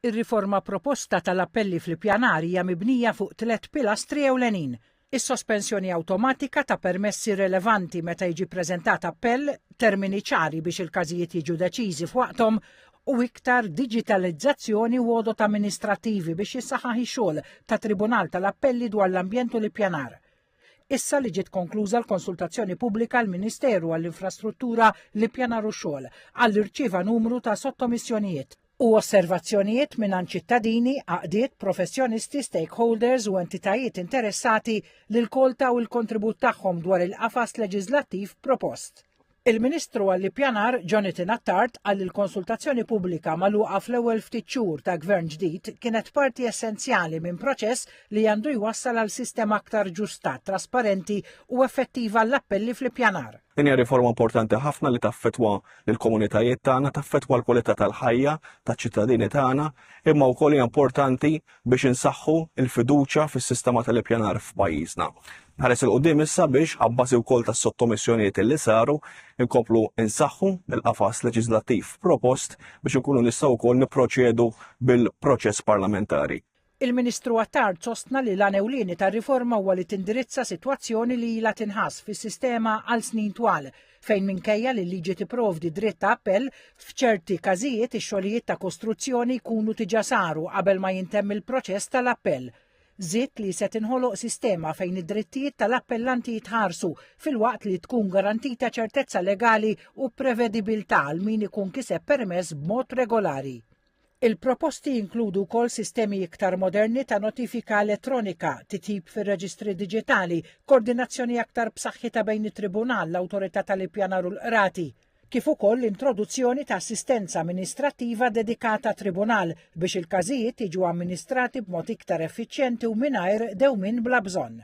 Ir-riforma proposta tal-appelli fl-ippjanar hija mibnija fuq tliet pilastri ewlenin, is-sospensjoni awtomatika ta' permessi relevanti meta jiġi ppreżentat appell, termini ċari biex il-każijiet jiġu deċiżi f'waqthom u iktar diġitalizzazzjoni u għodod amministrattivi biex jissaħħaħ ix-xogħol tat-Tribunal tal-Appelli dwar l-Ambjent u l-Ippjanar. Issa li ġiet konkluża l-konsultazzjoni pubblika l-Ministeru għall-Infrastruttura, l-Ippjanar u x-Xogħol qal li rċieva numru ta' sottomissjonijiet u osservazzjonijiet mingħand ċittadini, għaqdiet, professjonisti, stakeholders u entitajiet interessati li lkoll taw il-kontribut tagħhom dwar il-qafas leġiżlattiv propost. Il-Ministru għall-Ippjanar Jonathan Attard qal li l-konsultazzjoni pubblika magħluqa fl-ewwel ftit xhur ta' gvern ġdid kienet parti essenzjali minn proċess li għandu jwassal għal sistema aktar ġusta, trasparenti u effettiva għall-appelli fl-ippjanar. Din hija riforma importanti ħafna li taffettwa lill-komunitajiet tagħna, taffettwa l-kwalità tal-ħajja taċ-ċittadini tagħna, imma wkoll hija importanti biex insaħħu l-fiduċja fis-sistema tal-ippjanar f'pajjiżna. Nħares 'il quddiem issa biex, abbażi wkoll tas-sottomissjonijiet li saru, inkomplu nsaħħu l-qafas leġiżlattiv propost biex inkunu nistgħu wkoll nipproċedu bil-proċess parlamentari. Il-Ministru Attard sostna li l-għan ewlieni tar-riforma huwa li tindirizza sitwazzjoni li ilha tinħass fis-sistema għal snin twal, fejn minkejja li l-liġi tipprovdi dritt ta' appell, f'ċerti każijiet ix-xogħlijiet ta' kostruzzjoni jkunu diġà saru qabel ma jintemm il-proċess tal-appell. Żied li se tinħoloq sistema fejn id-drittijiet tal-appellanti jitħarsu filwaqt li tkun garantita ċertezza legali u prevedibilità għal min ikun kiseb permess b'mod regolari. Il-proposti jinkludu wkoll sistemi iktar moderni ta' notifika elettronika, titjib fir-reġistri diġitali, koordinazzjoni aktar b'saħħitha bejn it-Tribunal, l-Awtorità tal-Ippjanar u l-qrati, kif ukoll l-introduzzjoni ta' assistenza amministrattiva dedikata għat-Tribunal biex il-każijiet jiġu amministrati b'mod iktar effiċjenti u mingħajr dewmien bla bżonn.